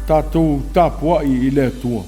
Tatou tapuai i le Atua.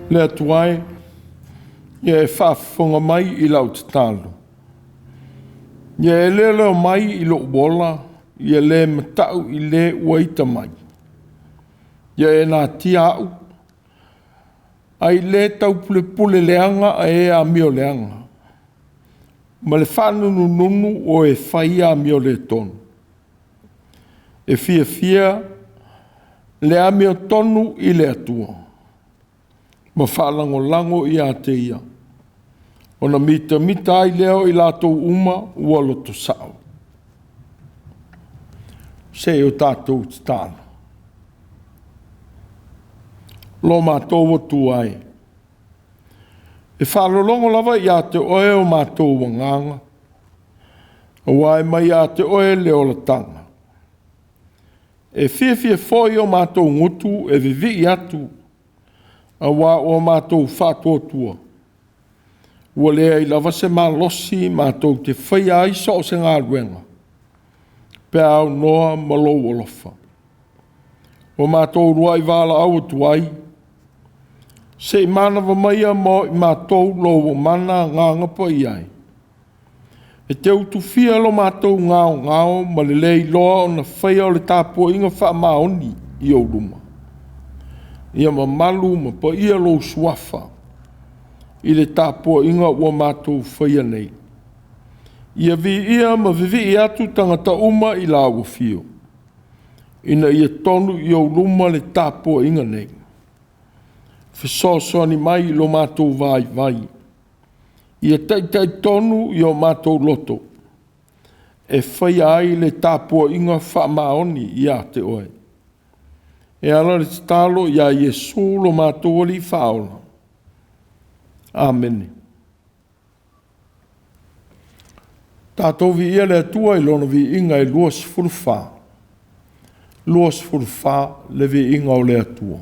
Le Atua e, ia e faafofoga mai i lau tatalo. Ia e leoleo mai i lou ola, ia le mata'u i le ua ita mai. Ia e natia au, ae le taupulepule leaga a e amioleaga, ma le faanunununu o e fai amio le tonu. E fiafia le amiotonu i le Atua, ma faalagolago ia te Ia, ona mitamita ai lea o i latou uma ua loto sao. Se i o tatou tatalo. Lo matou Atua e, e faalologo lava ia te Oe o matou agaga, aua e mai ia te Oe le olataga. E fiafia foi o matou gutu e vivii atu, aua ua matou faatuatua, ua leai lava se malosi matou te faia ai so o se galuega, pe a aunoa ma lou alofa. Ua matou uluai valaau atu ai, se i manava maia mo i matou lou mana Agaga Paia e, e te utufia lo matou gaogao ma le le iloa ona faia o le tapuaiga faamaoni i ou luma. Ia mamalu ma paia lou suafa i le tapuaiga ua matou faia nei. Ia viia ma vivii atu tagata uma i lau afio, ina ia tonu i ou luma le tapuaiga nei. Fesoasoani mai i lo matou vaivai, ia taitai tonu i o matou loto, e faia ai le tapuaiga faamaoni ia te Oe. E ala le tatalo ia Iesu lo matou Alii Faaola. Amene. Tatou viia le Atua i Lona viiga e 24. 24 le viiga o le Atua.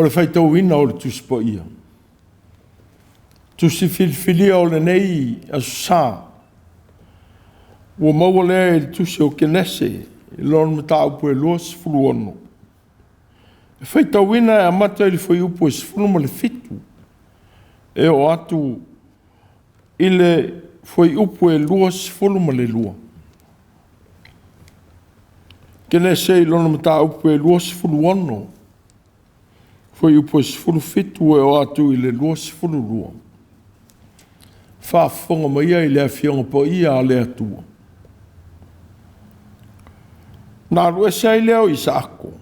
O le faitauina o le Tusi Paia. Tusi filifilia o lenei Aso Sa, ua maua lea i le Tusi o Kenese i lona mataupu e 26. E faitauina e amata i le fuaiupu e 17 e oo atu i le fuaiupu e 22. Kenese i lona mataupu e 26, fuaiupu e 17 e oo atu i le 22. Faafofoga maia i le Afioga Paia a le Atua. Na alu ese ai lea o Isaako,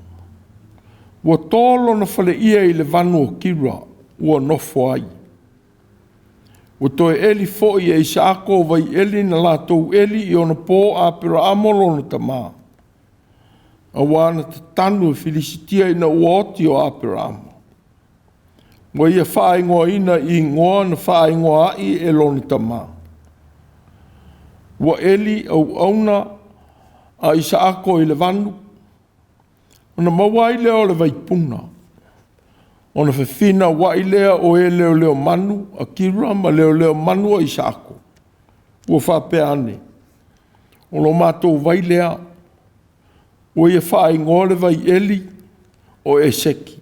ua to lona faleie i le vanu o Kira ua nofo ai. Ua toe eli foi e Isaako vaieli na latou eli i ona po Aperaamo lona tama, auā na tatanu e Filisitia ina ua oti o Aperaamo. Ua ia faaigoaina i igoa na faaigoa ai e lona tama. Ua eli auauna a Isaako i le vanu, ona maua ai lea o le vaipuna, ona fefinauai lea o e leoleomanu a Kira ma leoleomanu a Isaako, ua faapea ane, “O lo matou vai lea.” Ua ia faaigoa le vaieli o Eseki,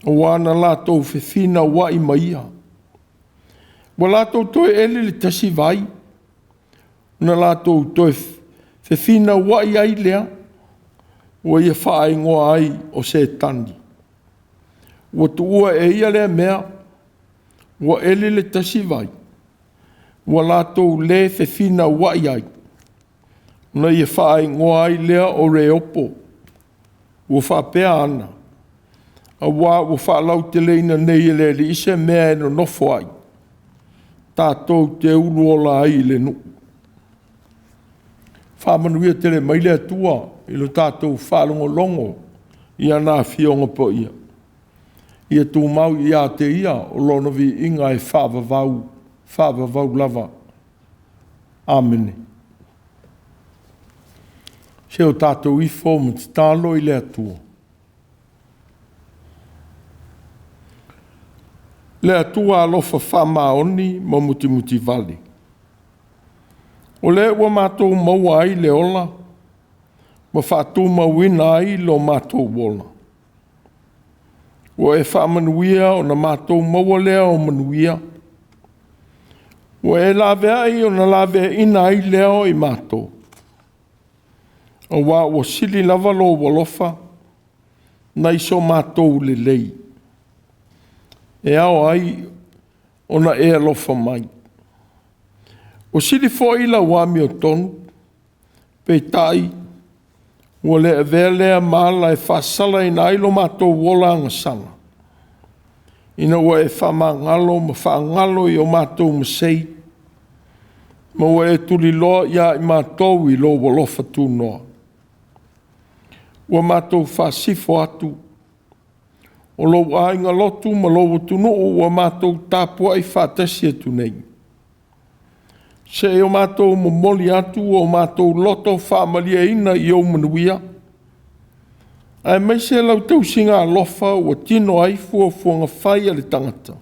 auā na latou fefinauai ma ia. Ua latou toe eli le tasi vai, ona latou toe fefinauai ai lea, ua ia faaigoa ai o Setani. Ua tuua e ia lea mea, ua eli le tasi vai, ua latou le fefinauai ai, ona ia faaigoa ai lea o Reopo, ua faapea ana, auā ua faalauteleina nei e le Alii se mea e nonofo ai, tatou te uluola ai i le nuu. Faamanuia tele mai le Atua i lo tatou faalogologo i ana Afioga Paia. Ia tumau ia te Ia o Lona viiga e faavavau, faavavau lava. Amene. Se o tatou ifo ma tatalo i le Atua. Le Atua alofa faamaoni ma mutimutivale, o lea ua matou maua ai le ola ma faatumauina ai lo matou ola. Ua e faamanuia ona matou maua lea o manuia, ua e laveai ona laveaiina ai lea o i matou, auā ua sili lava lou alofa nai so matou lelei, e ao ai ona e alofa mai. Ua sili foi lau amiotonu, peitai ua le avea lea ma ala e faasalaina ai lo matou ola agasala, ina ua e faamagalo ma faagalo i o matou masei, ma ua e tuliloa ia i matou i lou alofa tunoa. Ua matou faasifo atu, o lou aiga lotu ma lou atunuu ua matou tapuai faatasi atu nei, seia o matou momoli atu o matou loto faamalieina i ou manuia, aemaise lau tausiga alofa ua tino ai fuafuaga fai a le tagata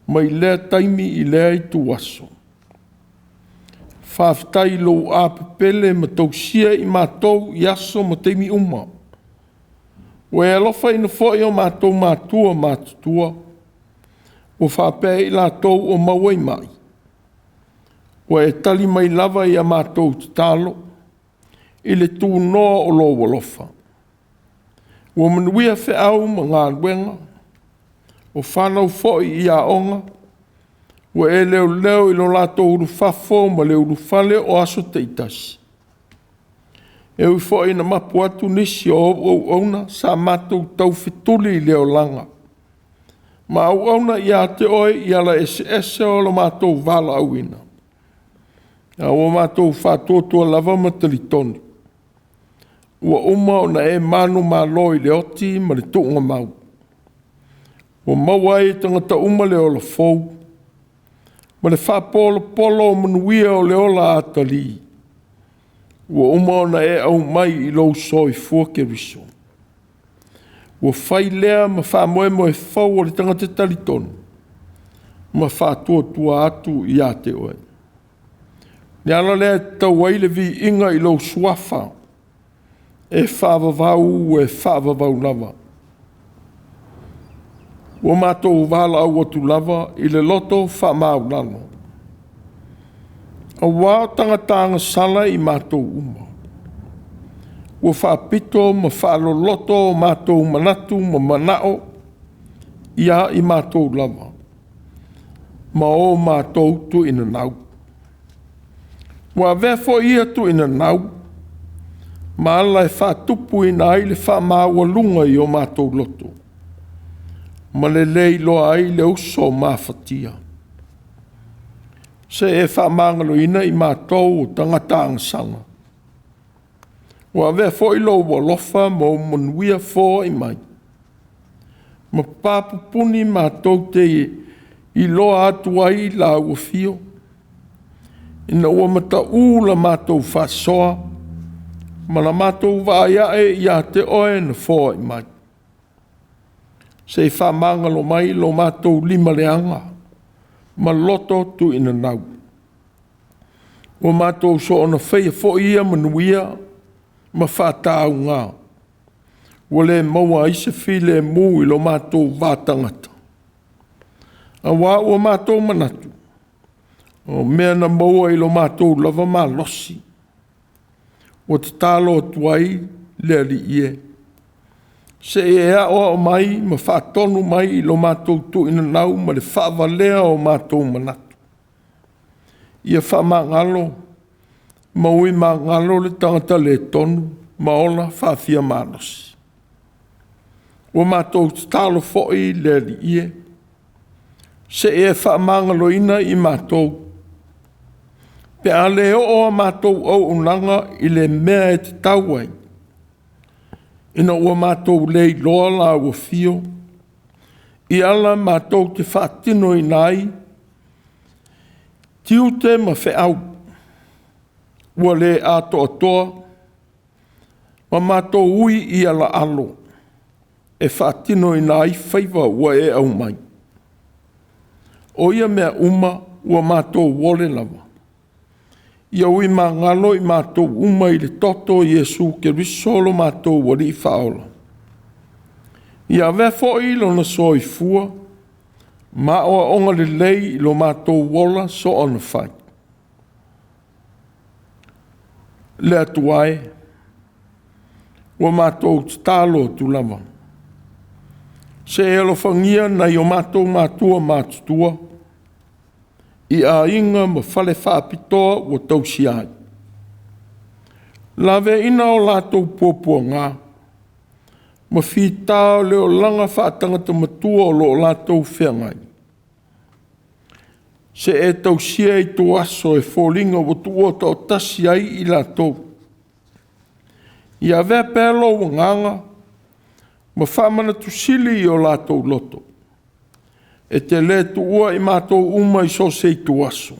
mai lea taimi i lea ituaso. Faafetai i lou apepele ma tausia i matou i aso ma taimi uma. Ua e alofaina foi o matou matua matutua, ua faapea i latou o maua i mai, ua e tali mai lava i a matou tatalo i le tunoa o lou alofa. Ua manuia feau ma galuega, o fanau foi i aoga, ua e leoleo i lo latou ulufafo ma le ulufale o aso taitasi. E ui foi ina mapu atu nisi o au auauna sa matou taufetuli i le olaga ma auauna ia te Oe i ala eseese o lo matou valaauina, a ua matou faatuatua lava ma talitonu, ua uma ona e manumalo i le oti ma le tuugamau, ua maua ai e tagata uma le ola fou ma le faapolopolo o manuia o le ola atalii, ua uma ona e aumai i lou soifua Keriso. Ua fai lea ma faamoemoe fou o le tagata talitonu ma faatuatua atu ia te oe. Le ala lea e tatau ai le viiga i lou suafa, e faavavau e faavavau lava. Ua matou valaau atu lava i le loto faamaualalo, aua o tagata agasala i matou uma. Ua faapito ma faaloloto o matou manatu ma manao ia i matou lava, ma o matou tuuinanau. Ua avea foi ia tuuinanau ma ala e faatupuina ai le faamaualuga i o matou loto, ma le le iloa ai le uso mafatia. Se e faamagaloina i matou o tagata agasala. Ua avea foi lou alofa ma ou manuia foai mai, ma papupuni matou te iloa atu ai lau afio, ina ua mataū la matou faasoa ma la matou vaai ae ia te Oe na foai mai. Se i faamagalo mai lo matou lima leaga ma loto tuuinanau. Ua matou soona faia foi ia manuia ma faatauga, ua le maua ai se filemu i lo matou va tagata, aua ua matou manatu, o mea na maua i lo matou lava malosi. Ua tatalo atu ai le Alii e, se i e aoao mai ma faatonu mai i lo matou tuuinanau ma le faavalea o matou manatu. Ia faamagalo ma ui magalo le tagata le tonu ma ola faafiamalosi. Ua matou tatalo foi le Alii e, se i e faamagaloina i matou, pe a le oo a matou auaunaga i le mea e tatau ai, ina ua matou le iloa lau afio i ala matou te faatinoina ai tiute ma feau ua le atoatoa ma matou ui i alaalo e faatinoina ai faiva ua e aumai. O ia mea uma ua matou ole lava, ia ui magalo i matou uma i le toto o Iesu Keriso lo matou Alii Faaola. Ia avea foi lona soifua ma aoaoga lelei i lo matou ola soonafai. Le Atua e, ua matou tatalo atu lava, se i e alofagia nai o matou matua matutua i aiga ma fale faapitoa ua tausia ai. Laveaiina o latou puapuaga ma fita o le olaga faatagata matua o lo o latou feagai, se i e tausia ituaso e foliga ua tuua toatasi ai i latou. Ia avea pea lou agaga ma faamanatu sili i o latou loto, e te le tuua i matou uma i so o se ituaso,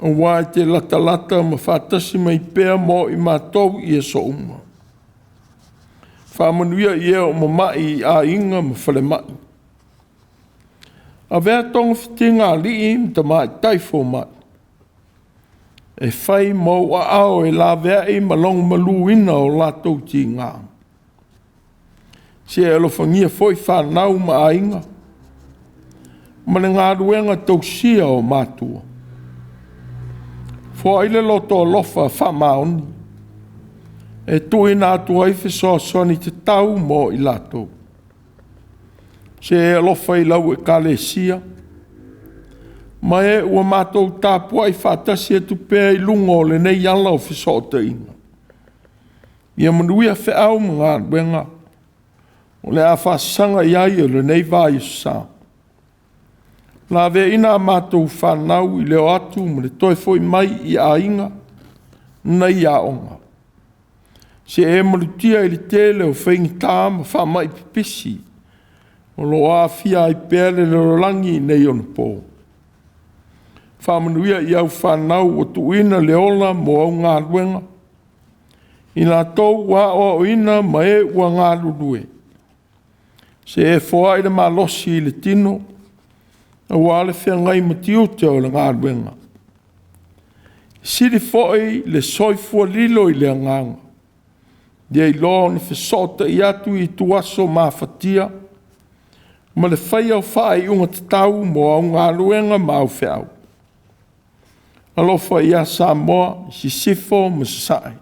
aua e te latalata ma faatasi mai pea mo i matou i aso uma. Faamanuia i e o mamai i aiga ma falemai. Avea togafitiga a alii ma tamaitai fomai e fai ma ou aao e laveai ma logomaluina o latou tiga. Se i e alofagia foi fanau ma aiga ma le galuega tausia o matua. Foai le loto alofa faamaoni e tuuina atu ai fesoasoani tatau mo i latou. Se e alofa i lau Ekalesia ma e ua matou tapuai faatasi atu pea i luga o lenei ala o fesootaiga. Ia manuia feau ma galuega o le a faasaga i ai o lenei vaiaso sa. Laveaiina a matou fanau i le o atu ma le toe foi mai i aiga nai aoga. Se i e malutia i le tele o faigata ma faamai pipisi o lo o aafia ai pea le lalolagi i nei ona po. Faamanuia i au fanau ua tuuina le ola mo au galuega, i latou ua aoaoina ma e ua galulue, se i foai le malosi i le tino aua le feagai ma tiute o le galuega. E sili foi le soifua lilo i le agaga, nai lo le fesootai atu i ituaso mafatia ma le faia o faaiuga tatau mo au galuega ma au feau. Alofa ia Samoa i Sisifo ma Sasae,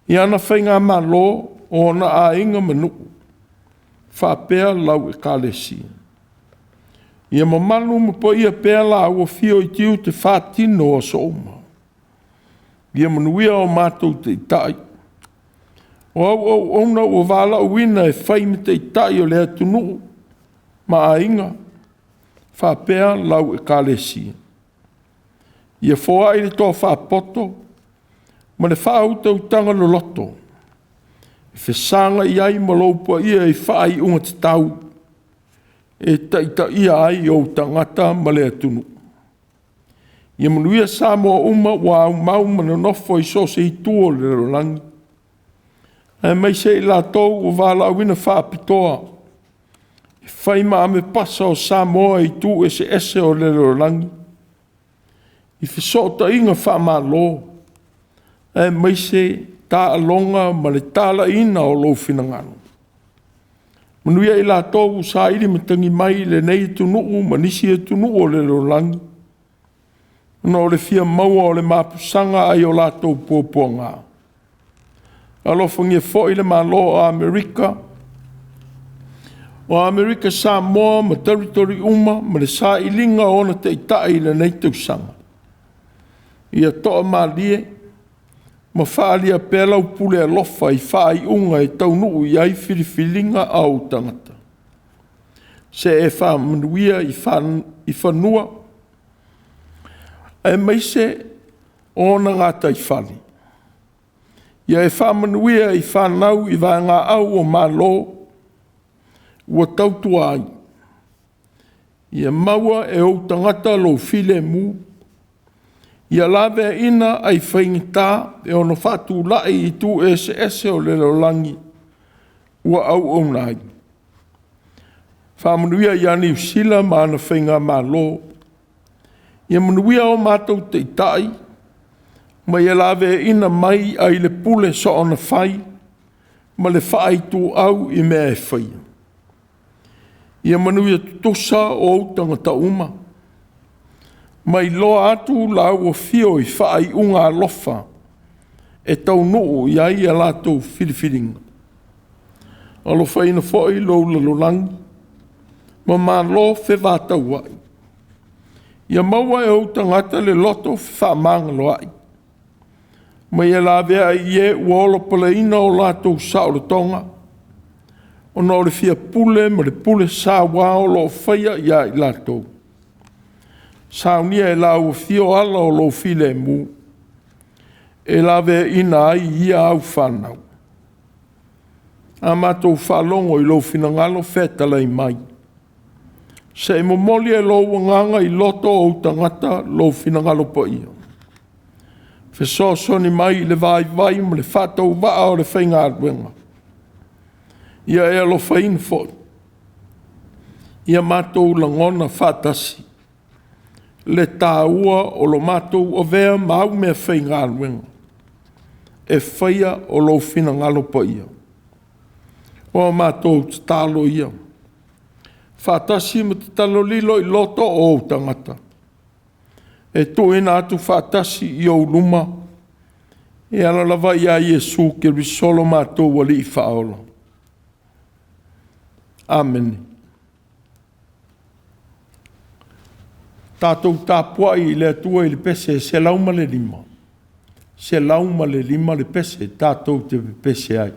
i ana faigamalo, o ona aiga ma nuu, faapea lau Ekalesia. Ia mamalu ma paia pea lau afio i tiute faatino o aso uma. Ia manuia o matou taitai, o au auauna ua valaauina e fai ma taitai o le atunuu ma aiga, faapea lau Ekalesia. Ia foai le tofa poto ma le faautautaga loloto e fesagai ai ma lou paia i faaiuga tatau e taitaia ai ou tagata ma le atunuu. Ia manuia Samoa uma ua aumau ma nonofo i so o se itu o le lalolagi, aemaise i latou ua valaauina faapitoa e fai ma ambepasa o Samoa i itu eseese o le lalolagi i fesootaiga faamalo, aemaise taaloga ma le talaiina o lou finagalo. Manuia i latou ua saili matagi mai i lenei atunuu ma nisi atunuu o le lalolagi ona o le fia maua o le mapusaga ai o latou puapuaga. Alofagia foi le Malo o Amerika o Amerika Samoa ma Territory uma ma le sailiga o ona taitai i lenei tausaga. Ia toamalie ma faaalia pea lau pule alofa i faaiuga e taunuu i ai filifiliga a ou tagata. Se i e faamanuia i fanua aemaise o ona gataifale. Ia e faamanuia i fanau i vaegaau o Malo ua tautua ai. Ia maua e ou tagata lou filemu, ia laveaiina ai faigata e ono faatulai i itu eseese o le lalolagi ua auauna ai. Faamanuia ia Niu Sila ma ana faigamalo, ia manuia o matou taitai ma ia laveaiina mai ai le pule soonafai ma le faaituau i mea e faia. Ia manuia tutusa ou tagata uma, ma iloa atu lau afio i faaiuga alofa e taunuu i ai a latou filifiliga. Alofaina foi lou lalolagi ma malo fevataua'i. Ia maua e ou tagata le loto fefaamagaloa'i, ma ia laveai i e ua olopeleina o latou saolotoga ona o le fia pule ma le pule saua o lo o faia ia i latou. Saunia e lau afio ala o lou filemu e laveaiina ai ia au fanau. A matou faalogo i lou finagalo fetalai mai, se i momoli e lou Agaga i loto o ou tagata lou finagalo paia. Fesoasoani mai i le vaivai ma le faatauvaa o le faigaluega. Ia e alofaina foi ia matou lagona faatasi le taua o lo matou avea ma au meafaigaluega e faia o lou finagalo paia. O a matou tatalo ia, faatasi ma tatalo lilo i loto o ou tagata, e tuuina atu faatasi i ou luma e ala lava ia Iesu Keriso lo matou Alii Faaola. Amene. Tatou tapuai i le Atua i le pese e 105, 105 le pese tatou te pepese ai.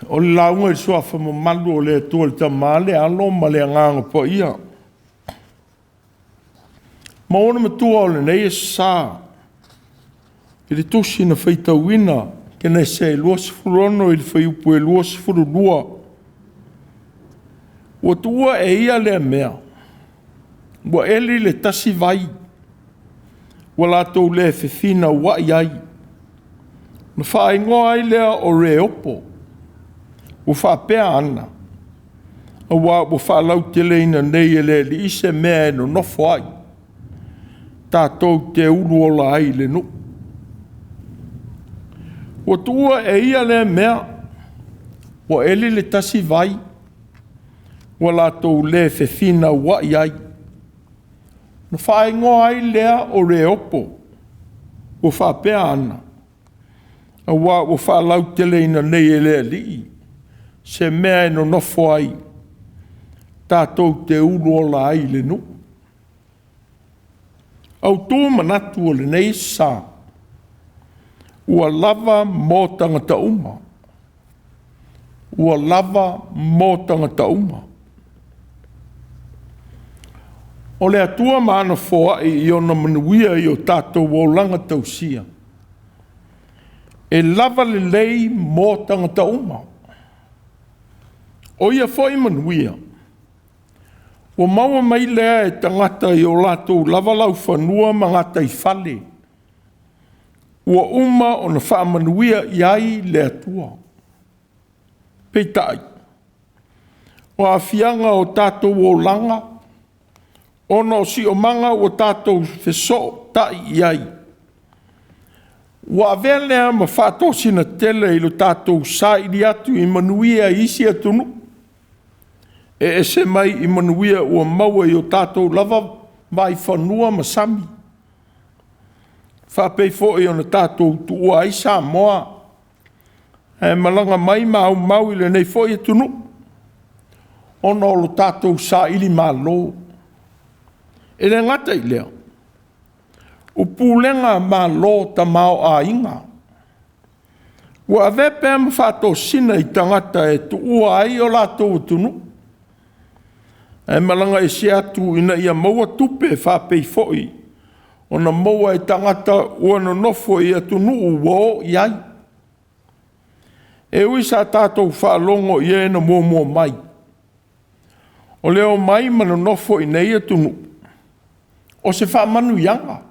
O le lauga i le suafa mamalu o le Atua le Tama, le Alo ma le Agaga Paia. Ma ona matua o lenei aso sa, i le tusi na faitauina, Kenese 26 i le fuaiupu e 22, ua tuua e ia lea mea, ua eli le tasi vai, ua latou le fefinauai ai, na faaigoa ai lea o Reopo, ua faapea ane, aua ua faalauteleina nei e le Alii se mea e nonofo ai, tatou te ulu ola ai i le nuu. Ua tuua e ia lea mea, ua eli le tasi vai, ua latou le fefinauai ai. Na faaigoa ai lea o Reopo, ua faapea ane, aua ua faalauteleina nei e le Alii se mea e nonofo ai, tatou te ulu ola ai i le nuu. Autu manatu o lenei sa, ua lava mo tagata uma. Ua lava mo tagata uma. O le Atua ma ana foai i ona manuia i o tatou olaga tausia, e lava lelei mo tagata uma. O ia foi manuia, ua maua mai lea e tagata i o latou lava laufanua ma gataifale, ua uma ona faamanuia i ai le Atua. Peitai, o aafiaga o tatou olaga ona o siomaga ua tatou fesootai i ai, ua avea lea ma faatosina tele i lo tatou saili atu i manuia i isi atunuu, e ese mai i manuia ua maua i o tatou lava vaifanua ma sami, faapei foi ona tatou tuua ai Samoa ae malaga mai ma aumau i lenei foi atunuu, ona o lo tatou sailimalo. E le gata i lea, o pulega Malo tamaoaiga ua avea pea ma faatosina i tagata e tuua ai o latou atunuu ae malaga ese atu ina ia maua tupe, faapei foi ona maua e tagata ua nonofo i atunuu ua o i ai. E ui sa tatou faalogo i e na muamua mai, o le omai ma nonofo i nei atunuu, o se faamanuiaga,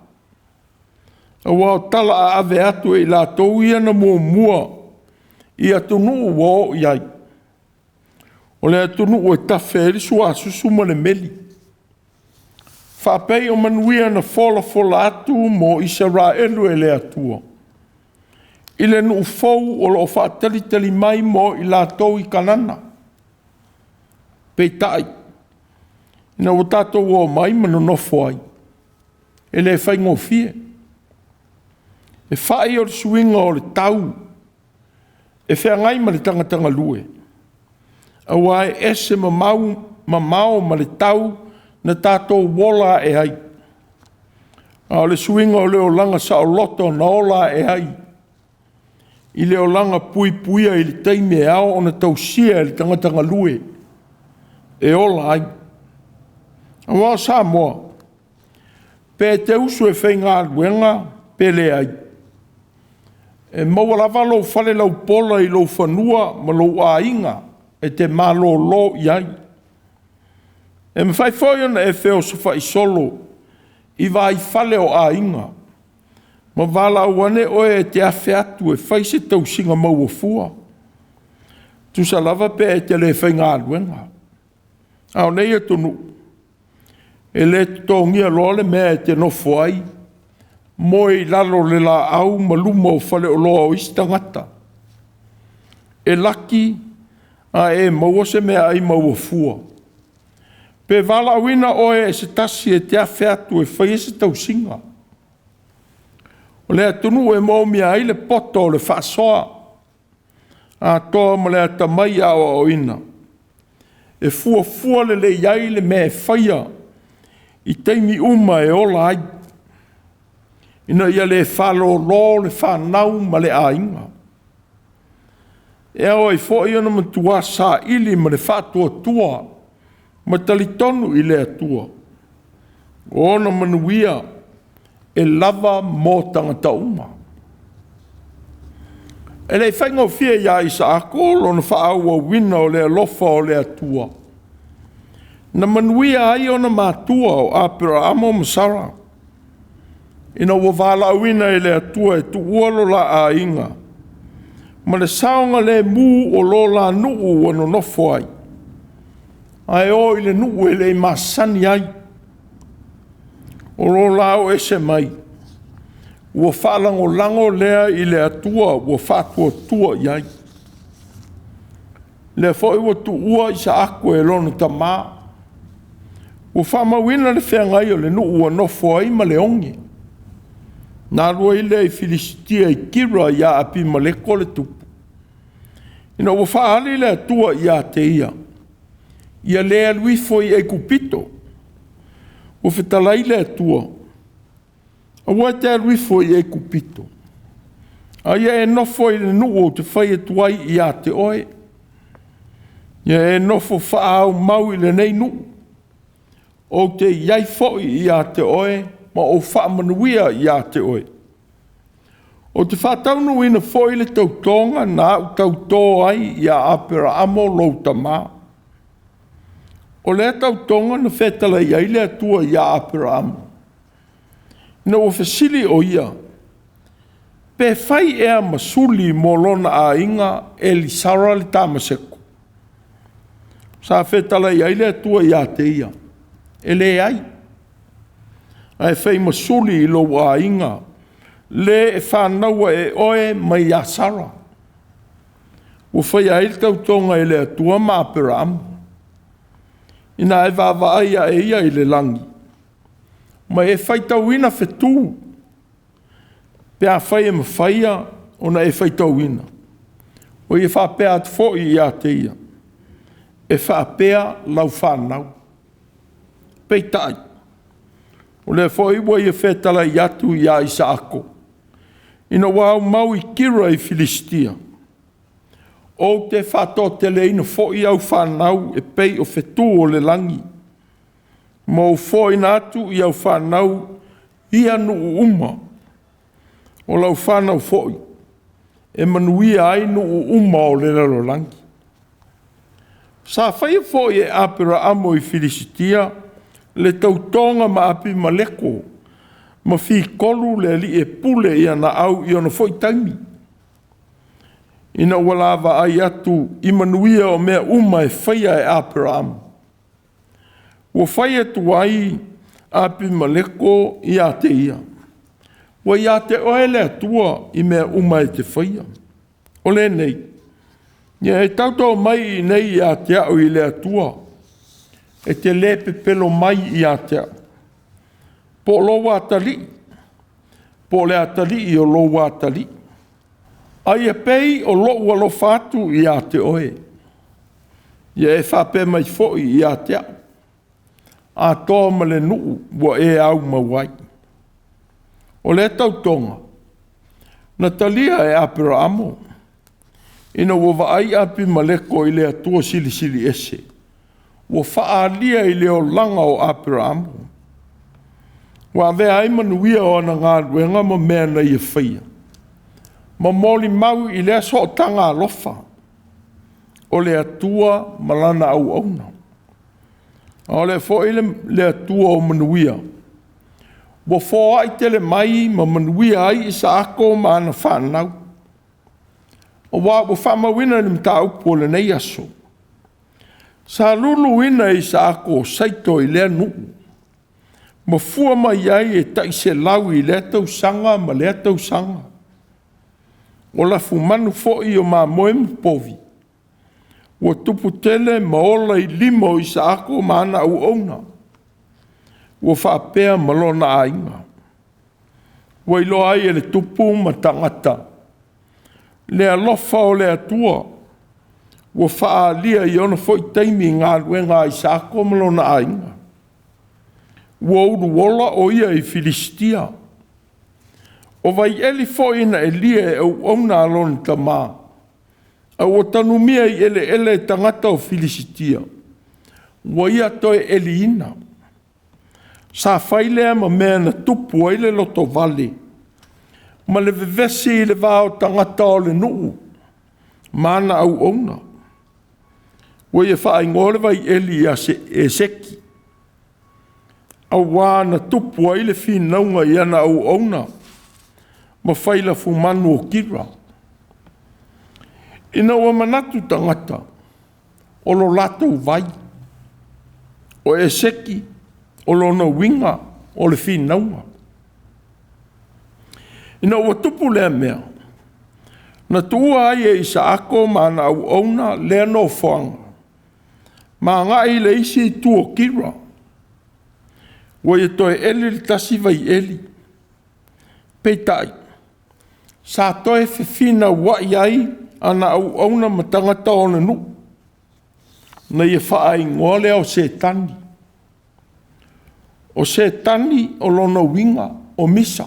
aua o tala aave atu e i latou ia na muamua i atunuu ua o i ai, o le atunuu e tafe ai le suasusu ma le meli, faapei o manuia na folafola atu mo Isaraelu e le Atua i le nuu fou o lo o faatalitali mai mo i latou i Kanana. Peitai, ina ua tatou omai ma nonofo ai, e le faigofie. E fai o le suiga o le tau e feagai ma le tagata galue, aua e ese mamao ma le tau na tatou ola ae ai, a o le suiga o le olaga saoloto na ola ae ai i le olaga puipuia i le taimi e ao ona tausia e le tagata galue e ola ai. Aua o Samoa, pe e te usu e faigaluega pe leai, e maua lava lou falelaupola i lou fanua ma lou aiga e te malolo i ai. E mafai foi ona e feosofai solo i vaifale o aiga ma valaau ane oe e te afe atu e fai se tausiga mauafua, tusa lava pe e te le faigaluega. A o nei atunuu, e le totogia loa le mea e te nofo ai, moe i lalo o le laau ma luma o faleoloa o isi tagata. E laki a e maua se meaai mauafua, pe valaauina oe e se tasi e te afe atu e faia se tausiga. O le atunuu e moomia ai le poto o le faasoa atoa ma le atamai i aoaoina, e fuafua lelei ai le mea e faia i taimi uma e ola ai, ina ia le faalolo le fanau ma le aiga. E ao ai foi ona matuā saili ma le faatuatua ma talitonu i le Atua, o ona manuia e lava mo tagata uma. E le i faigofie ia Isaako lona faaauauina o le alofa o le Atua, na manuia ai ona matua o Aperaamo ma Sara, ina ua valaauina e le Atua e tuua lo la aiga ma le saogalemu o lo la nuu ua nonofo ai, ae o i le nuu e le i masani ai. O lo la o ese mai, ua faalagolago lea i le Atua ua faatuatua i ai. Lea foi ua tuua Isaako e lona tama, ua faamauina le feagai o le nuu ua nofo ai ma le oge. Na alu ai lea i Filisitia i Kira ia Apimeleko le tupu, ina ua faaali le Atua ia te ia, ia le alu ifo i Aikupito. Ua fetalai le Atua, aua e te alu ifo i Aikupito, a ia e nofo i le nuu ou te fai atu ai ia te oe. Ia e nofo faaaumau i lenei nuu, ou te i ai foi ia te oe ma ou faamanuia ia te oe. Ou te faataunuuina foi le tautoga na au tautō ai ia Aperaamo lou tamā. O lea tautoga na fetalai ai le Atua ia Aperaamo, ina ua fesili o ia, pe fai ea ma suli mo lona aiga Elisara le Tamaseko. Sa fetalai ai le Atua ia te ia, e leai, ae fai ma suli i lou aiga, le e fanaua e oe mai ia Sara. Ua faia ai le tautoga e le Atua ma Aperaamo. Ina e vaavaai ae ia i le lagi, ma e faitauina fetū, pe afai e mafaia ona e faitauina, ua ia faapea atu foi ia te ia, e faapea lau fanau. Peitai, o lea foi ua ia fetalai atu ia Isaako, ina ua aumau i Kira i Filisitia, ou te faatoateleina foi au fanau e pei o fetū o le lagi, ma ou foaina atu i au fanau ia nuu uma. O lau fanau foi e manuia ai nuu uma o le lalolagi. Sa faia foi e Aperaamo i Filisitia le tautoga ma Apimeleko ma Fikolu le alii e pule i ana au i ona foi taimi, ina ua la vaai atu i manuia o mea uma e faia e Aperaamo, ua fai atu ai Apimeleko ia te ia, ua ia te oe le Atua i mea uma e te faia. O lenei, ia e tautō mai i inei ia te au i le Atua, e te le pepelo mai ia te au, po o lou atalii, po o le atalii o lou atalii, a ia pei o lou alofa atu ia te oe, ia e faapea mai foi ia te au, atoa ma le nuu ua e aumau ai. O lea tautoga na talia e Aperaamo, ina ua vaai Apimeleko i le Atua Silisili Ese, ua faaalia i le olaga o Aperaamo, ua avea ai manuia o ana galuega ma mea na ia faia, ma molimau i lea sootaga alofa o le Atua ma lana auauna. A o lea foi le Atua o manuia, ua foai tele mai ma manuia ai Isaako ma ana fanau. Aua ua faamauina i le mataupu o lenei aso, sa luluina e Isaako saito i lea nuu, ma fua mai ai e tai 100 i lea tausaga ma lea tausaga. O lafumanu foi o mamoe ma povi ua tupu tele ma ola i lima o Isaako ma ana auauna, ua faapea ma lona aiga. Ua iloa ai e le tupu ma tagata le alofa o le Atua ua faaalia i ona foi taimi i galuega a Isaako ma lona aiga. Ua uluola o ia i Filisitia. O vaieli foi na elia e auauna a lona tamā, A ua tanumia i eleele e tagata o Filisitia, ua ia toe eliina. Sa fai lea ma mea na tupu ai le lotovale ma le vevesi i le va o tagata o le nuu ma ana auauna. Ua ia faaigoa le vaieli ia Eseki, auā na tupu ai le finauga i ana auauna ma fai lafumanu o Kira. Ina ua manatu tagata o lo latou vai, o Eseki o lona uiga o le finauga. Ina ua tupu lea mea, na tuua ai e Isaako ma ana auauna lea nofoaga ma agai i le isi itu o Kira. Ua ia toe eli le tasi vaieli, peitai, sa toe fefinauai ai ana auauna ma tagata o le nuu, na ia faaigoa lea o Setani. O Setani o lona uiga o Misa,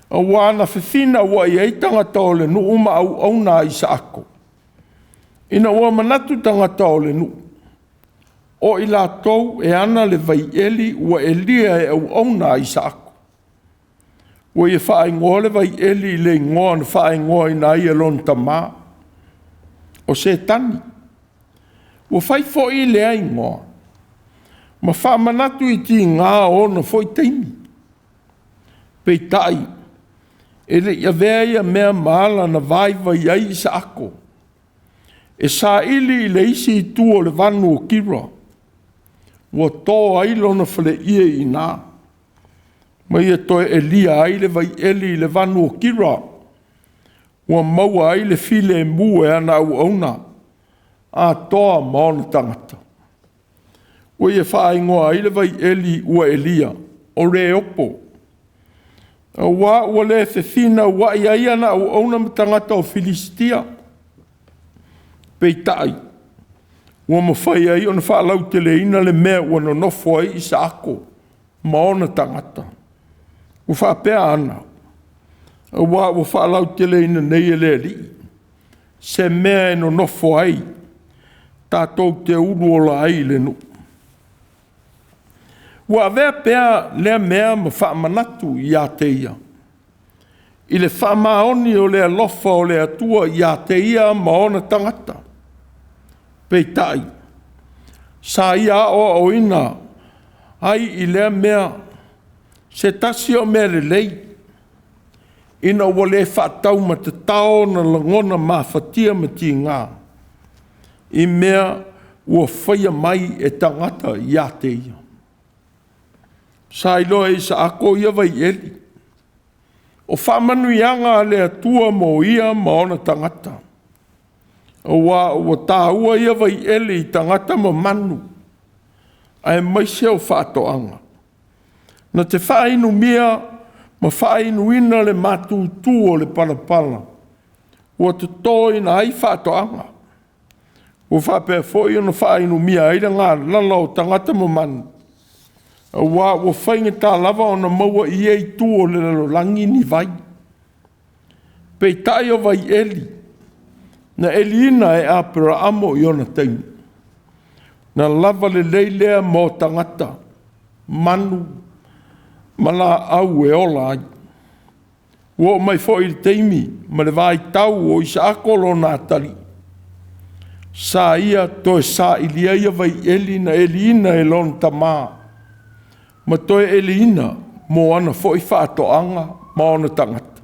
aua na fefinauai ai tagata o le nuu ma auauna a Isaako, ina ua manatu tagata o le nuu, o i latou e ana le vaieli ua elia e auauna a Isaako. Ua ia faaigoa le vaieli i le igoa na faaigoaina ai e lona tama, o Setani. Ua fai foi lea igoa ma faamanatu i tiga o ona foi taimi. Peitai, e le i avea ia mea ma ala na vaivai ai Isaako e saili i le isi itu o le vanu o Kira, ua to ai lona faleie i ina, ma ia toe elia ai le vaieli i le vanu o Kira, ua maua ai le filemu e ana auauna atoa ma ona tagata. Ua ia faaigoa ai le vaieli ua elia o Reopo, auā ua le fefinauai ai ana auauna ma tagata o Filisitia. Peitai, ua mafai ai ona faalauteleina le mea ua nonofo ai Isaako ma ona tagata. Ua faapea ana, auā ua faalauteleina nei e le Alii se mea e nonofo ai tatou te uluola ai i le nuu. Ua avea pea lea mea ma faamanatu ia te ia i le faamaoni o le alofa o le Atua ia te ia ma ona tagata. Peitai, sa ia aoaoina ai i lea mea se tasi o mea lelei, ina ua le faataumatatao ona lagona mafatia ma tiga i mea ua faia mai e tagata ia te ia. Sa iloa e Isaako ia vaieli, o faamanuiaga a le Atua mo ia ma ona tagata, auā ua taua ia vaieli i tagata ma manu, aemaise o faatoaga. Na te faainumia ma faainuina le matutu o le palapala ua totoina ai faatoaga. Ua faapea foi ona faainumia ai le galala o tagata ma manu, auā ua faigata lava ona maua i ia itu o le lalolagi ni vai. Peitai o vaieli na eliina e Aperaamo i ona taimi, na lava lelei lea mo tagata, manu ma laau e ola ai. Ua oo mai foi i le taimi ma le vaitau o Isaako lona atalii, sa ia toe sailia ia vaieli na eliina e lona tama ma toe eliina mo ana foi faatoaga ma ona tagata.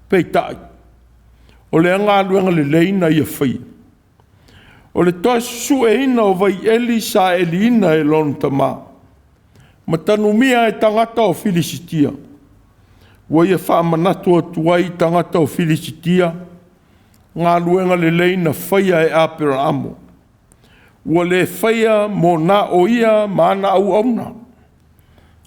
Peitai, o lea galuega lelei na ia faia, o le toe sueina o vaieli sa eliina e lona tama ma tanumia e tagata o Filisitia, ua ia faamanatu atu ai i tagata o Filisitia galuega lelei na faia e Aperaamo, ua le faia mo na o ia ma ana auauna,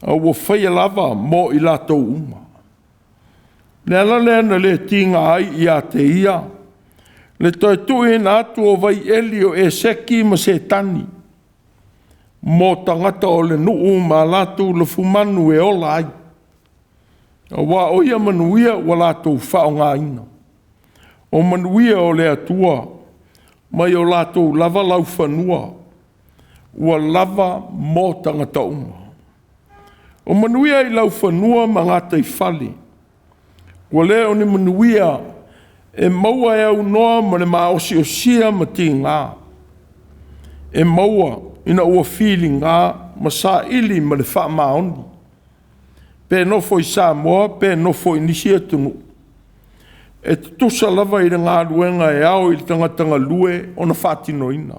a ua faia lava mo i latou uma. O le ala lea na le tiga ai ia te ia le toe tuuina atu o vaieli o Eseki ma Setani mo tagata o le nuu ma a latou lafumanu e ola ai, auā o ia manuia ua latou faaaogaina. O manuia o le Atua mai o latou lava laufanua, ua lava mo tagata uma. O manuia i laufanua ma gataifale, ua le o ni manuia e maua e aunoa ma le maosiosia ma tiga, e maua ina ua filiga ma saili ma le faamaoni, pe nofo i Samoa pe nofo i nisi atunuu, e tutusa lava i le galuega e ao i le tagata galue ona faatinoina.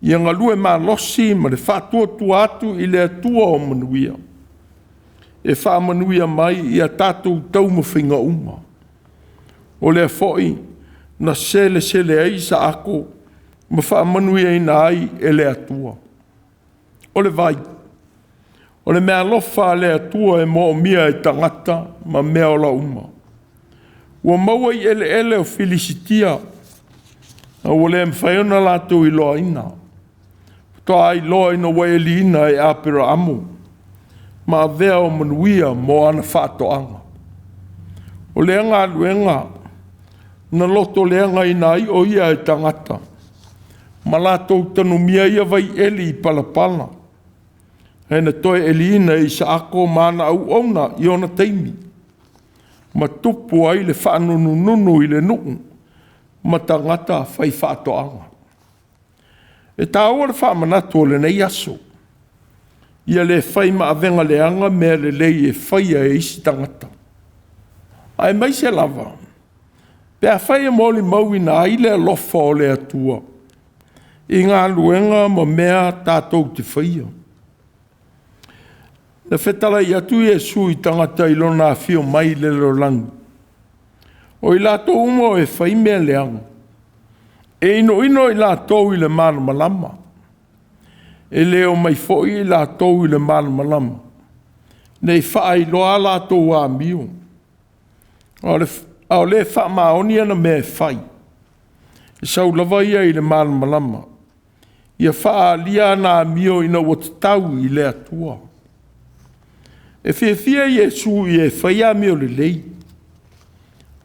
Ia galue malosi ma le faatuatua atu i le Atua o manuia e faamanuia mai i a tatou taumafaiga uma. O lea foi na selesele ai Isaako ma faamanuiaina ai e le Atua. O le vai, o le meaalofa a le Atua e moomia e tagata ma meaola uma. Ua maua i eleele o Filisitia, a ua le mafai ona latou iloaina, faatoa iloa ina ua eliina e Aperaamo ma avea o manuia mo ana faatoaga. O lea galuega na lotoleagaina ai o ia e tagata ma latou tanumia ia vaieli i palapala, ae na toe eliina e Isaako ma ana auauna i ona taimi, ma tupu ai le faanunununu i le nuu ma tagata faifaatoaga. E taua le faamanatu o lenei aso, ia le fai ma avega leaga mea lelei e faia e isi tagata, aemaise lava pe afai e molimauina ai le alofa o le Atua i galuega ma mea tatou te faia. Na fetalai atu Iesu i tagata i lona afio mai i le lalolagi, o i latou uma o e fai mea leaga, e inoino i latou i le malamalama, e le omai foi i latou i le malamalama, ne i faailoa a latou amio, a o le faamaoni ana mea e fai, e sau lava ia i le malamalama, ia faaalia ana amio ina ua tatau i le Atua. E fiafia Iesu i e fai amio lelei,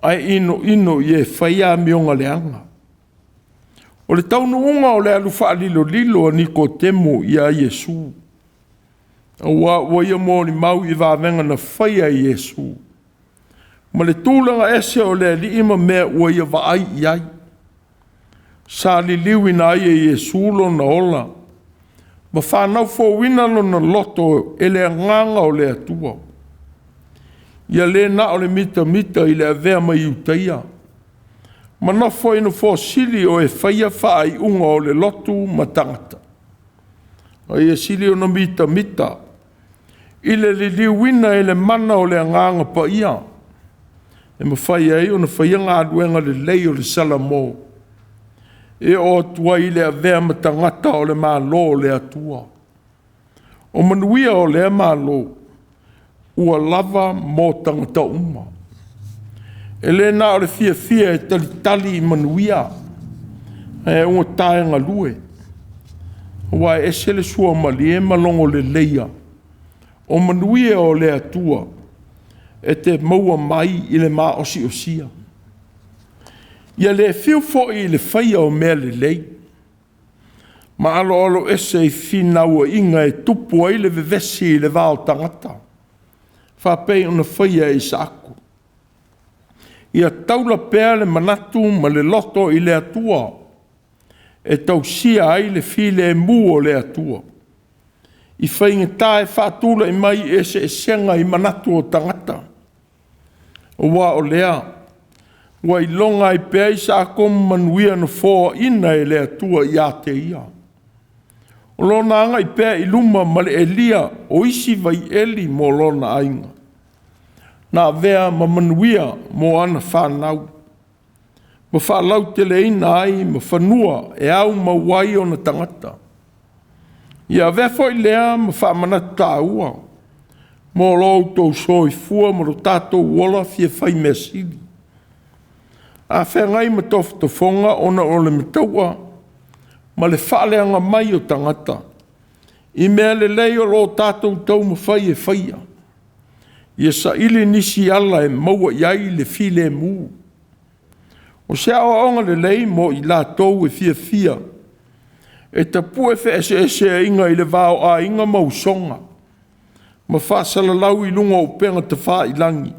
ae inoino i e fai amioga leaga. O le taunuuga o le alu faalilolilo a Nikotemo ia Iesu, aua ua ia molimau i vavega na faia e Iesu, ma le tulaga ese o le Alii ma mea ua ia vaai i ai. Sa liliuina ai e Iesu lona ola ma fanau fouina lona loto e le agaga o le Atua. Ia le na o le mitamita i le avea ma Iutaia ma nofo i nofoa sili o e faia faaiuga o le lotu ma tagata, a ia sili ona mitamita i le liliuina e le mana o le Agaga Paia e mafai ai ona faia galuega lelei o le Salamo e oo atu ai i le avea ma tagata o le Malo o le Atua. O manuia o lea Malo ua lava mo tagata uma. E le na o le fiafia e talitali i manuia, ae augata e galue, aua e ese le suamalie ma logo leleia o manuia o le Atua e te maua mai i le maosiosia. Ia le fiu foi i le faia o mea lelei, ma aloaloese i fefinauaiga e tupu ai le vevesi i le va o tagata, faapei ona faia e Isaako. Ia taula pea le manatu ma le loto i le Atua e tausia ai le filemu o le Atua i faigata e faatulai mai i eseesega i manatu o tagata, aua o lea ua iloga ai pea Isaako ma manuia na foaina e le Atua ia te ia. O lona agai pea i luma ma le elia o isi vaieli mo lona aiga, na avea ma manuia mo ana fanau, ma faalauteleina ai ma fanua e aumau ai ona tagata. Ia avea foi lea ma faamanatu taua mo lo outou soifua ma lo tatou ola fia fai mea sili. A feagai ma tofotofoga ona o le mataua ma le faaleaga mai o tagata i mea lelei o lo o tatou taumafai e faia, ia saili nisi ala e maua i ai le filemu. O se aoaoga lelei mo i latou e fiafia e tapue feeseeseaiga i le va o aiga ma usoga, ma faasalalau i luga o upega tafailagi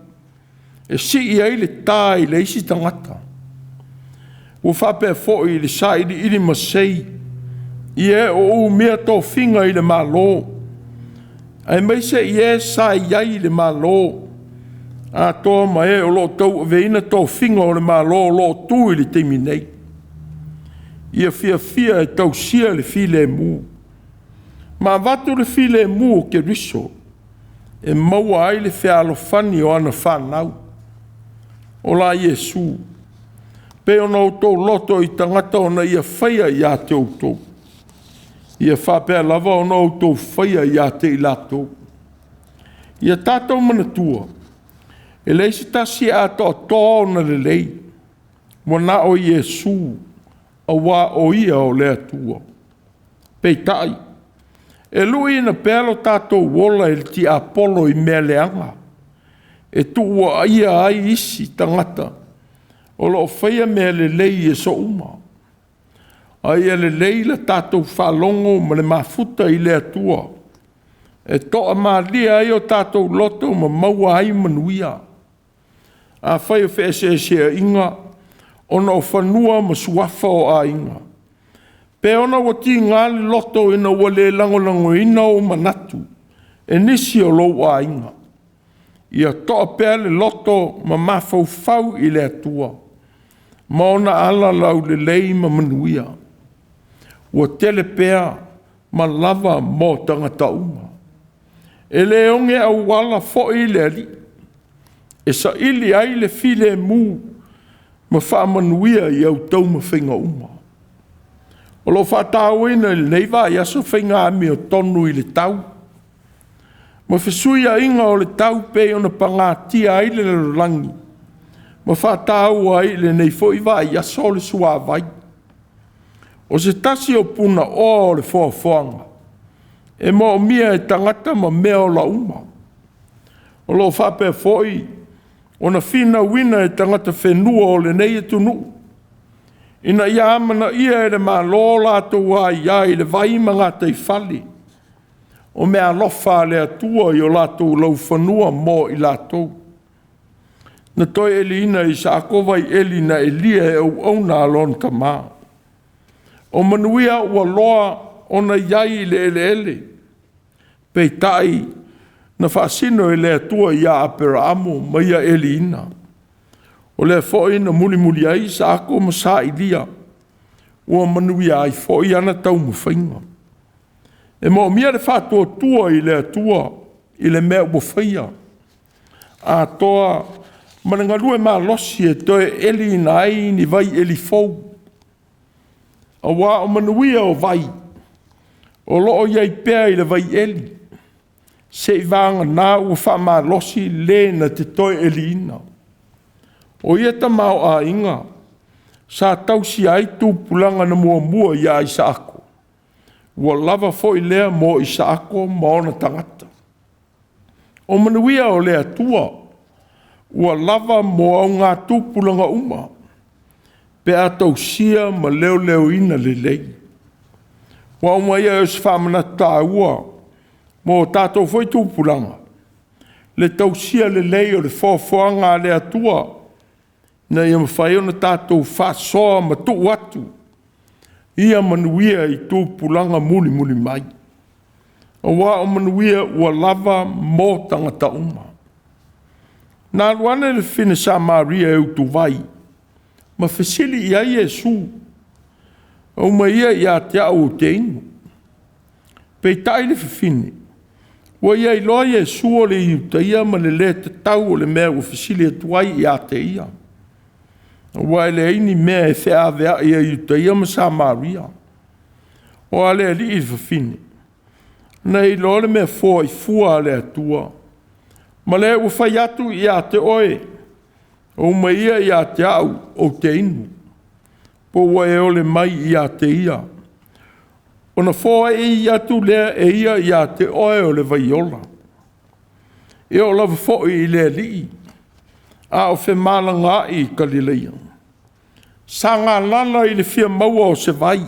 e sii ai le ta i le isi tagata. Ua faapea foi i le sailiili masei i e o umia tofiga i le Malo, aemaise i e sa i ai i le Malo, atoa ma e o lo o tauaveina tofiga o le Malo o lo o tu i le taimi nei. Ia fiafia e tausia le filemu, ma avatu le filemu o Keriso e maua ai le fealofani o ana fanau. O la Iesu, pei ona outou loto i tagata ona Ia faia ia te outou, ia faapea lava ona outou faia ia te i latou. Ia tatou manatua, e leai se tasi e atoatoa ona lelei, ua na o Iesu, aua o Ia o le Atua. Peitai, e luiina pea lo tatou ola e le tiapolo i mea leaga, e tuuaia ai isi tagata o lo o faia mea lelei i aso uma. A ia lelei la tatou faalogo ma le mafuta i le Atua, e toamalie ai o tatou loto ma maua ai manuia. Afai o feeseeseaiga ona o fanua ma suafa o aiga, pe ona ua tiga le loto ina ua le lagolagoina ou manatu e nisi o lou aiga, ia toa pea le loto ma mafaufau i le Atua ma ona ala laulelei ma manuia, ua tele pea ma lava mo tagata uma. E le oge auala foi le Alii, e saili ai le filemu ma faamanuia i au taumafaiga uma. O lo o faatauaina i lenei vaiaso faiga amiotonu i le tau ma fesuiaiga o le tau pei ona pagatia ai le lalolagi ma faataua ai i lenei foi vaiaso le suavai. O se tasi o punaoa o le foafoaga e moomia e tagata ma meaola uma. O lo o faapea foi ona finauina e tagata fenua o lenei atunuu ina ia amanaia e le Malo latou aia i le vai ma gataifale, o meaalofa a le Atua i o latou laufanua mo i latou. Na toe eliina e Isaako vaieli na elia e auauna a lona tama. O manuia ua loa ona i ai i le eleele, peitai na faasino e le Atua ia Aperaamo ma ia eliina. O lea foi na mulimuli ai Isaako ma sailia, ua manuia ai foi ana taumafaiga. E moomia le faatuatua i le Atua i le mea ua faia, atoa ma le galue malosi e toe eliina ai ni vaieli fou, aua o manuia o vai o lo o i ai pea i le vaieli, seiavagana ua faamalosi le na te toe eliina. O ia tamaoaiga sa tausia ai tupulaga na muamua ia Isaako, ua lava foi lea mo Isaako ma ona tagata. O manuia o le Atua ua lava mo augatupulaga uma pe a tausia ma leoleoina lelei. Ua aumaia ai o se faamanatu taua mo tatou foi tupulaga, le tausia lelei o le foafoaga a le Atua ina ia mafai ona tatou faasoa ma tuu atu ia manuia i tupulaga mulimuli mai, aua o manuia ua lava mo tagata uma. Na alu ane le fafine Samaria e utuvai ma fesili i ai Iesu, “Aumai ia ia te au ou te inu.” Peitai le fafine, ua ia iloa Iesu o le Iutaia ma le le tatau o le mea ua fesili atu ai ia te ia, aua e leai ni mea e feaveai a Iutaia ma Samaria. O a le alii i le fafine, na e iloa le mea foai fua a le Atua, ma le ua fai atu ia te oe, ‘Aumai ia ia te au ou te inu,’ po ua e ole mai ia te ia, ona foai atu lea e ia ia te oe o le vai ola.” E oo lava foi i le Alii a o femalagaai i Galilaia. Sa galala i le fia maua o se vai.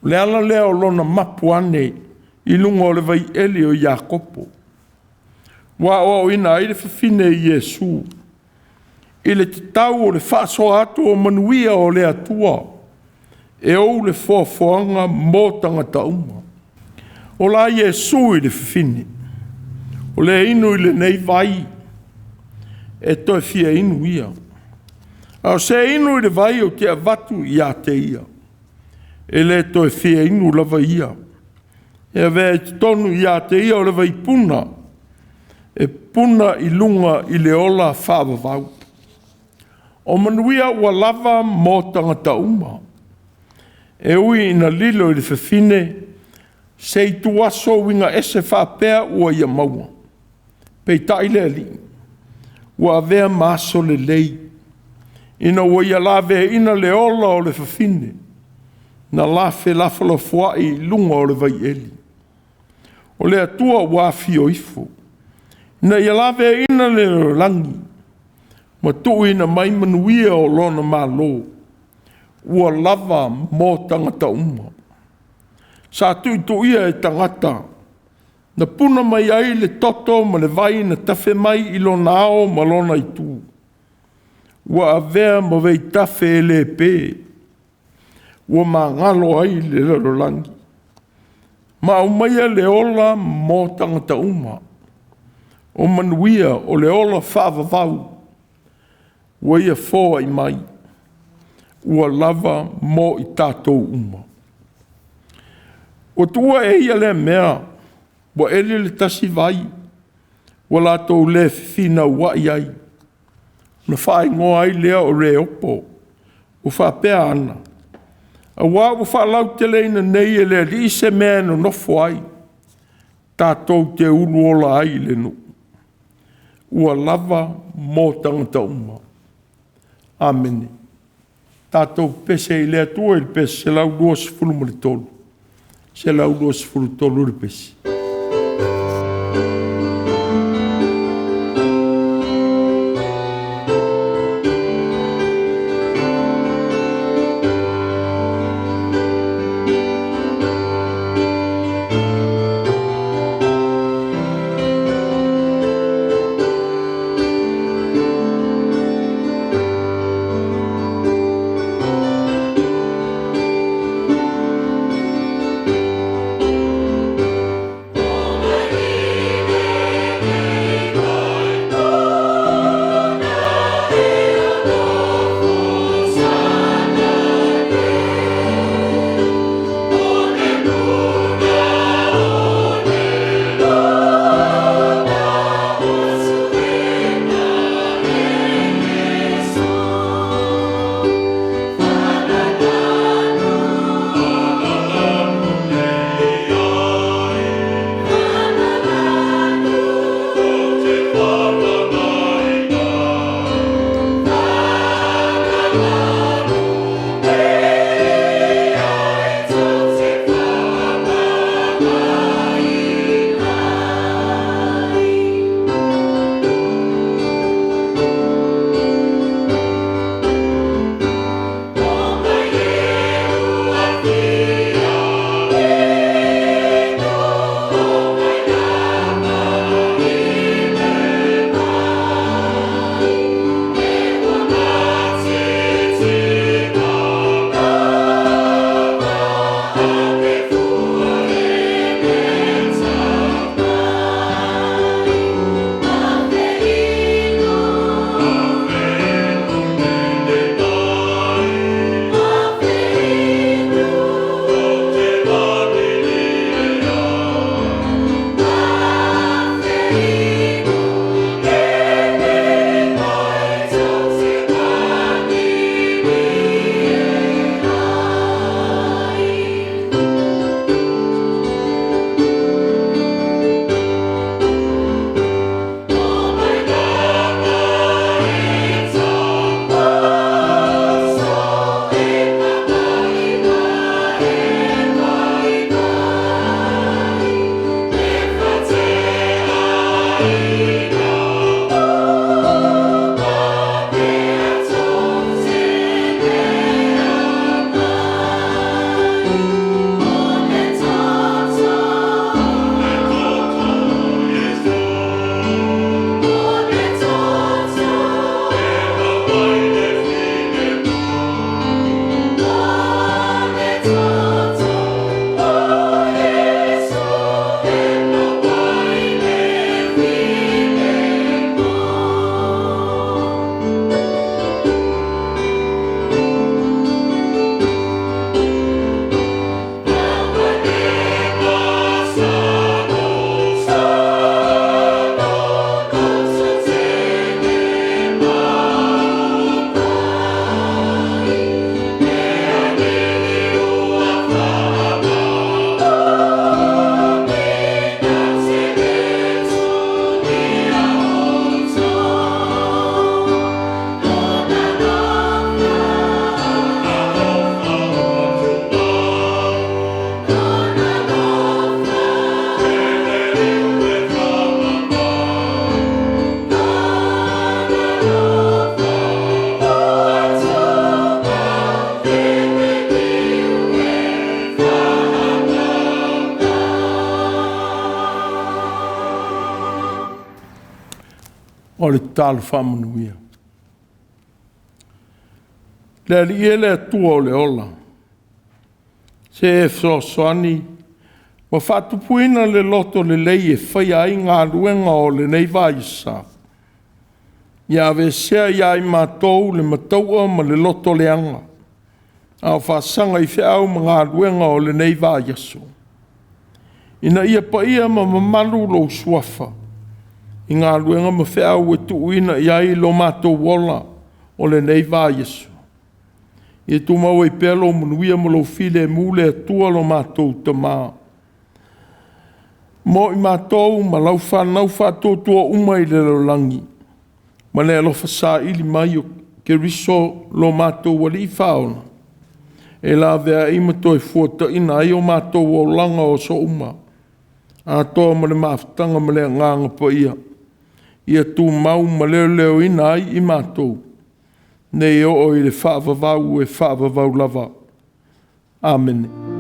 O le ala lea o lona mapu ane i luga o le vaieli o Iakopo, ua aoaoina ai le fafine e Iesu i le tatau o le faasoa atu o manuia o le Atua e ou le foafoaga mo tagata uma. O la Iesu i le fafine, o le inu i lenei vai, e toe fia inu ia. A o se inu i le vai ou te avatu ia te ia, e le toe fia inu lava ia. E avea i totonu ia te ia o le vaipuna e puna i luga i le ola faavavau. O manuia ua lava mo tagata uma, e ui ina lilo i le fafine se ituaso uigaese faapea ua ia maua. Peitai le Alii, ua avea ma aso lelei, ina ua ia laveaiina le ola o le fafine na la felafolafoai i luga o le vaieli. O le Atua ua afio ifo ina ia laveaiina le lalolagi ma tuuina mai manuia o lona Malo ua lava mo tagata uma. Sa tuituia e tagata, na puna mai ai le toto ma le vai na tafe mai i lona ao ma lona itu. Ua avea ma vaitafe e le pe, ua magalo ai le lalolagi, ma aumaia le ola mo tagata uma. O manuia o le ola faavavau ua ia foai mai, ua lava mo i tatou uma. Ua tuua e ia lea mea, ua eli le tasi vai, ua latou le fefinauai ai, ona faaigoa ai lea o Reopo, ua faapea ane, aua ua faalauteleina nei e le Alii se mea e nonofo ai, tatou te uluola ai i le nuu, ua lava mo tagata uma. Amene. Tatou pepese i le Atua i le pese 123, 123 le pese. tatalo faamanuia. Le Alii e le Atua o le ola, se e fesoasoani ma faatupuina le loto lelei e faia ai galuega o lenei vaiaso, ia aveesea ia i matou le mataua ma le lotoleaga, a o faasaga i feau ma galuega o lenei vaiaso, ina ia paia ma mamalu lou Suafa i galuega ma feau ua tuuina i ai lo matou ola o lenei vaiaso. Ia tumau ai pea lou manuia ma lou filemu le Atua lo matou Tama, mo i matou ma lau fanau faatuatua uma i le lalolagi, ma le alofa saili mai o Keriso lo matou Alii Faaola, e laveai ma toe fuataiina ai o matou olaga o aso uma, atoa ma le mafutaga ma le Agaga Paia, ia tumau ma leoleoina ai i matou, nei oo i le faavavau e faavavau lava. Amene.